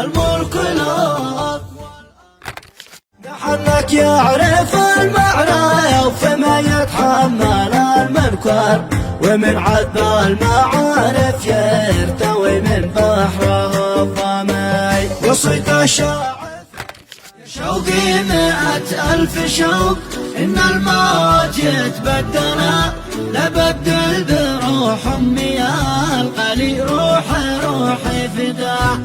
الملك له. حنك يعرف المعنى فما يتحمل المنكر، ومن عذب المعارف يرتوي من بحره الظمي. وصيت الشاعر شوقي 100,000 شوق، إن الموت يتبدل لبدل بروح أمي الغالي، روحي روحي فداء.